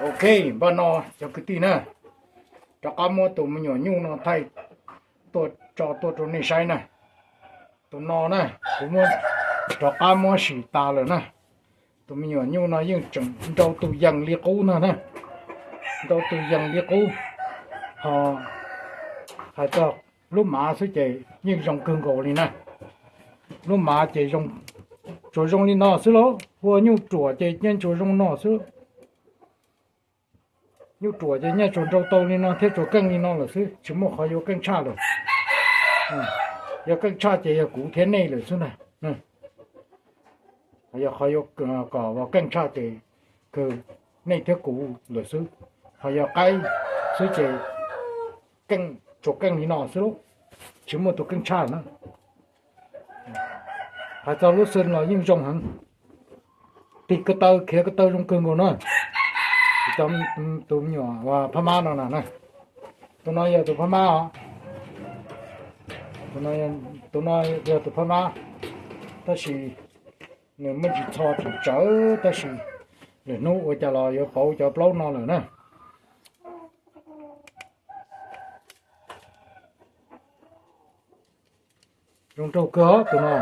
Ok, npaj no cov kwv tij na, rov qab muab tus me nyuam nyuj no thaij tuaj tso tuaj rau nej saib na. Tus no na, kuv muab rov qab muab sim tas lawm na. Tus me nyuam nyuj no yeej tseem nrau tus yees li qub no na, nrau tus yees li qub. Ho hais txog lub mav xwb ces yeej zoo kawg nkaus li na. Lub mav ces tsuas zoo li no xwb lauj, ua nyuj ruam ces yeej tsuas zoo no xwb. Nyuj ruam ces yeej tsuas nrau tau li no thiab tsuas keej li no lawm xwb, tsis muaj qhov yuav keej tshaj lawm. Yog keej tshaj ces yog kuv thiab nej lawm xwb na. Yog qhov yuav kom keej tshaj ces kawg nej thiab kuv lawm xwb. Ho yog qaib xwb ces keej tsuas keej li no xwb lauj, tsis muaj tus keej tshaj na. Hais txog lub xwb los yeej zoo heev, tig ko taw khiav ko taw zoo kawg nkaus na. Tus me nyuam phab mab no na, tus no yog tus phab mab os. Tus no yog tus phab mab, tab sis nws muaj ntsis txho tsis tsawv, tab sis lwm hnub ua cas los yuav pauv cov plaub no lawm na. Zoo nraug kawg tus no.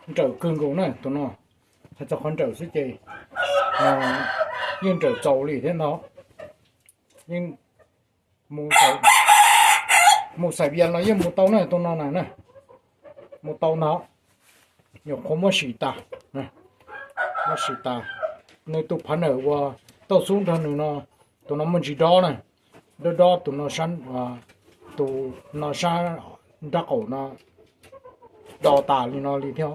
Nrawm kawg nkaus na tus no. Hais txog qhov nrawm xwb ces yeej nrawm txaus li thiab no. Yeej mus xais vias los yeej mus tau na tus no na. Mus tau no, nyuam qhuav muab sim tas, muab sim tas. Nws tus phav nawm uas tauj xub nrog nws no, tus no muaj ntsis dob na, dob dob tus no sab, tus no sab nraub qaum no do tas li no li thiab.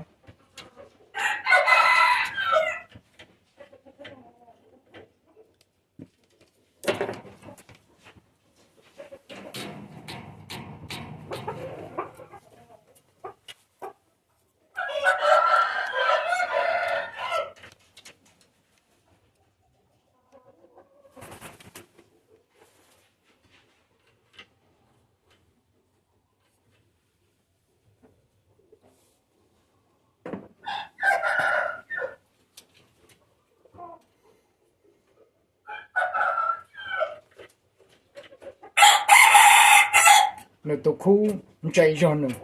Nws tus khub ntse zog nws,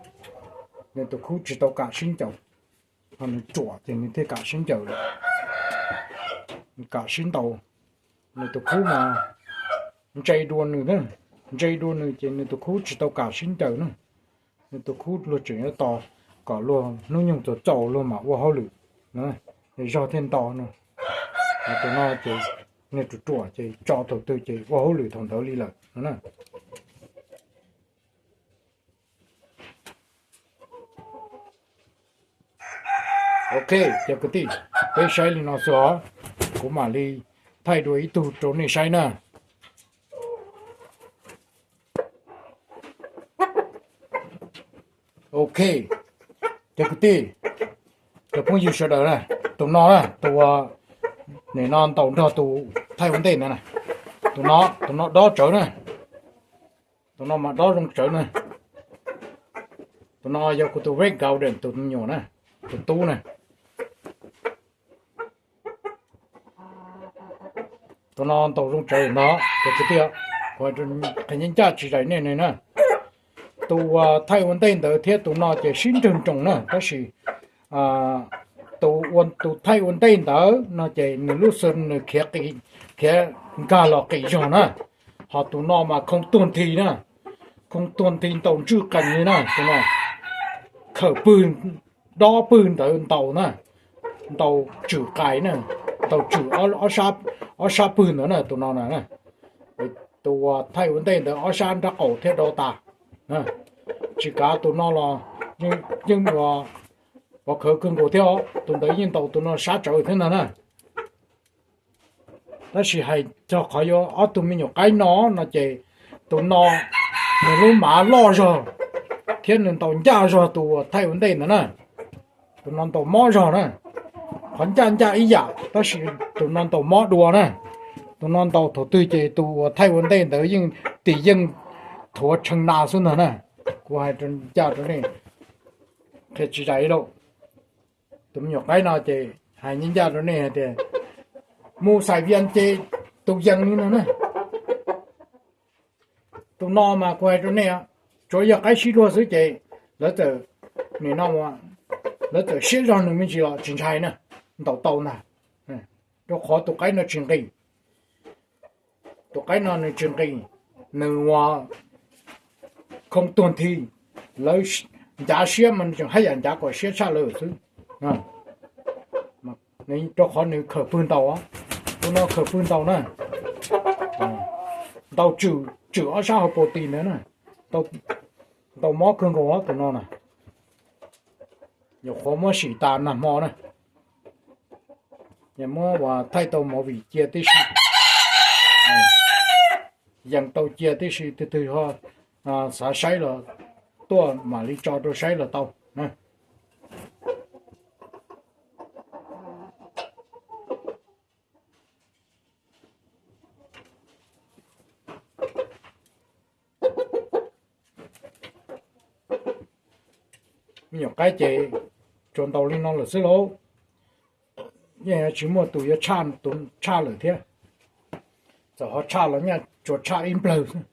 nws tus khub tsis tau kam sib ncaws, ho nws ruam ces nws thiaj kam sib ncaws lawm. Nws kam sib ntaus, nws tus khub mas ntse dua nws, ntse dua nws ces nws tus khub tsis tau kam sib ncaws na. Nws tus khub luag tseem yuav tos kom luag hnub nyoog txaus txaus luag mam ua hauj lwm, zog thiaj nto no. Tus no ces nws ruam ruam ces tso thaum twg ces ua hauj lwm thaum ntawd li lawm no na. Ok, cov kwv tij, peb saib li no xwb os, kuv mam li thaij dua ib tug rau nej saib na. Ok, cov kwv tij, cov phooj ywg sawv daws na, tus no na, tus nim no ntaus nrog tus thaij ua ntej ntawd na, tus no, tus no dob tsawv na, tus no mas dob zoo tsawv na. Tus no yog kuv tus Red Golden tus me nyuam na, tus tub na. Tus no ntaus zoo tsawv no, cov kwv tij, kuv qhia ncaj tsis zais nej na. Tus thaij ua ntej ntawd thiab tus no ces sib nrwg nroos na, tab sis tus thaij ua ntej ntawd no ces nws lub xwb nws khiav nkag los qis zog na, ho tus no mas khoo tuag nthi na, khoo tuag nthi ntaus ntswj qees li na, tus no khawm pwg, dob pwg ntawd ntaus na, ntaus tswm qais na, ntaus tswm ob sab pwg ntawd na, tus no na. Tus thaij ua ntej ntawd ob sab nrab qaum thiab do tas, tsis kav tus no los yeej ua pov khawv kawg nkaus thiab, tus ntawd yeej ntaus tus no sab tsawv thiab ntag na. Tab sis hais txog qhov yuav ob tug me nyuam qaib no no ces tus no nws lub mav loj zog thiab nws ntaus ncaj zog tus thaij ua ntej ntawd na. Tus no ntaus mob zog na, qhov ncaj ncaj ib yam tab sis tus no ntaus mob dua na. Tus no ntaus thaum twg ces tus thaij ua ntej ntawd yeej tis yeej thuav tshee na xwb ntag na. Kuv hais ncaj rau nej, qhia tsis zais li lauj. Tus me nyuam qaib no ces hais ncaj ncaj rau nej hais tias mus xais vias ces tus yees li no na. Tus no mas kuv hais rau nej, tsuav yog qaib sib luag xwb ces lawv txawm, nim no lawv txawm siab zog nws me ntsis los tsis ntshai na, ntaus tau ntag, rau qhov tus qaib no tsis nqis. Tus qaib no nws tsis nqis, nws ua khoo tuag nthi, lawv ncav siab mas nws tseem haj yam ncav kom siab tshaj lawm xwb, rau qhov nws khawm pwg ntaus, tus no khawm pwg ntaus na, ntaus tswm, tswm ob sab hauv paus tis ntawd na, ntaus mob kawg nkaus tus no na. Nyuam qhuav muab sim tas nag hmo na, muab ua thaij tau movie cia tib si, yees tau cia tib si, twg twg ho xav saib los tuaj mam li tso rau saib los tau. Me nyuam qaib ces tsuas ntaus li no lawm xwb lauj, yeej tsis muaj tus yuav tshaj, tus tshaj lawm thiab, txawm ho tshaj los nyaj tsuas tshaj ib nplawg xwb.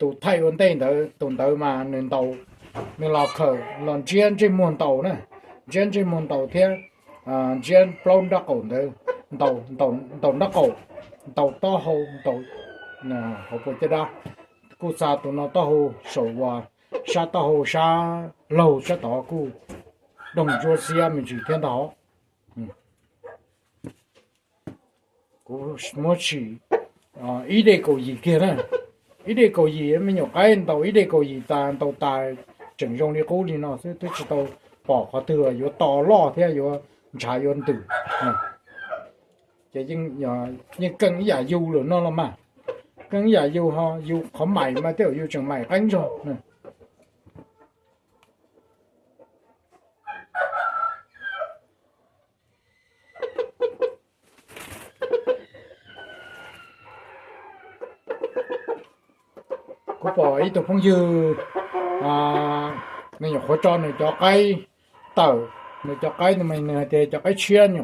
Tus thaij ua ntej ntawd, tus ntawd mas nws ntaus, nws los khawm los ntsiab ntsej muag ntaus na, ntsiab ntsej muag ntaus thiab ntsiab plaub nrab qaum ntawd, ntaus nrab qaum, ntaus taub hau, ntaus hauv paus caj dab, kuj xa tus no taub hau saum uas sab taub hau sab laug sab tod kuj doog ntsuab xiab me ntsis thiab ntag. Kuv muab sim ib dej kaum yim kiag na, ib dej kaum yim, me nyuam qaib ntaus ib dej kaum yim tas ntaus tas tseem zoo li qub li no xwb, twb tsis tau pom qhov twg yuav to loj thiab yuav ntshav yuav ntws. Ces yeej keej ib yam yus lawm no los mas, keej ib yam yus ho yus qhov maim mas tej zaum yus tseem maim qeeb zog. Kuv pom ib tug phooj ywg, nws nyuam qhuav tso nws cov qaib tawm, nws cov qaib, nws hais tias cov qaib tshiab nws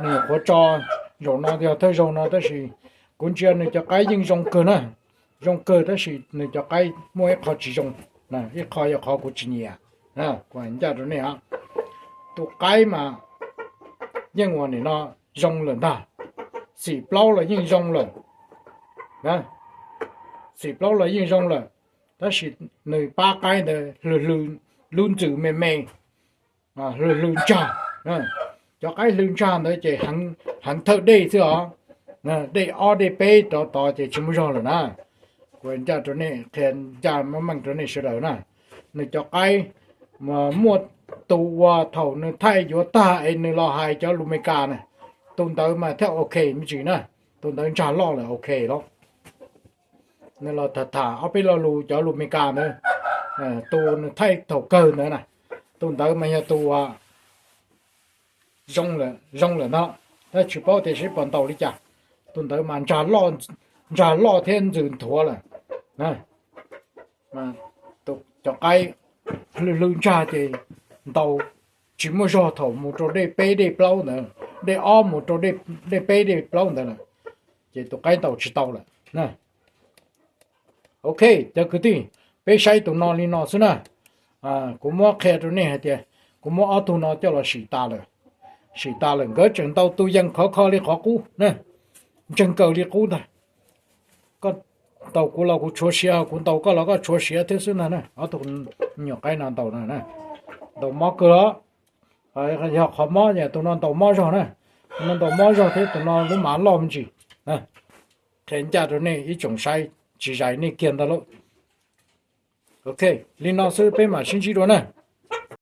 nyuam qhuav tso zaum no yog thawj zaug no, tab sis kuv ntsia nws cov qaib yeej zoo kawg na, zoo kawg tab sis nws cov qaib muaj ib qho tsis zoo, ib qho yog qhov kuv tsis nyiam. Kuv hais ncaj rau nej, tus qaib mas yeej ua nim no zoo lawm ntag. Xim plaub los yeej zoo lawm, xim plaub los yeej zoo lawm, tab sis nws pab qaib ntawd hlw hlw, lub ntxwm me me, hlw hlw ntsag. Cov qaib hlw ntsag ntawd ces heev thawj dej xwb os. Dej ob dej peb rov tod ces tsis muaj zog lawm na. Kuv ncaj rau nej qhia, ncaj meej meej rau nej sawv daws na. Nws cov qaib muaj tus uas thaum nws thaij yuav tag es nws los hais cov lus Meskas na, tus ntawd mas thiaj ok me ntsis na. Tus ntawd ntsag loj lawm, ok lawm. Nws los tham tham ob peb lo lus, cov lus Meskas ntawd, tus nws thaij thaum kawg ntawd na, tus ntawd mas yog tus zoo lawm ntag. Tab tsis paub tias seb puas ntaus li cas. Tus ntawd mas ntsag loj thiab ntxwm nthuav lawm. Cov qaib hlw hlw ntsag ces ntaus tsis muaj zog thaum mus rau dej peb dej plaub ntawd, dej ob mus rau dej peb dej plaub ntawd lawm, ces tus qaib ntaus tsis tau lawm. Ok, cov kwv tij, peb saib tus no li no xwb na. Kuv muab qhia rau nej hais tias kuv muab ob tug no coj los sim tas lawm. Sim tas lawm, nkawd tseem ntaus tus yees khov kho li qhov qub na, ntseeg kaws li qub ntag. Koj ntaus kuv los kuv tshuav siav, kuv ntaus koj los koj tshuav siav thiab xwb ntag na. Ob tug me nyuam qaib no ntaus no, ntaus mob kawg los. Yog qhov mob, tus no ntaus mob zog na, tus no ntaus mob zog thiab tus no lub mav loj me ntsis. Qhia ncaj rau nej ib tsoom saib, tsis zais nej kiag ntag lauj. Ok, li no xwb, peb mam sib ntsib dua na.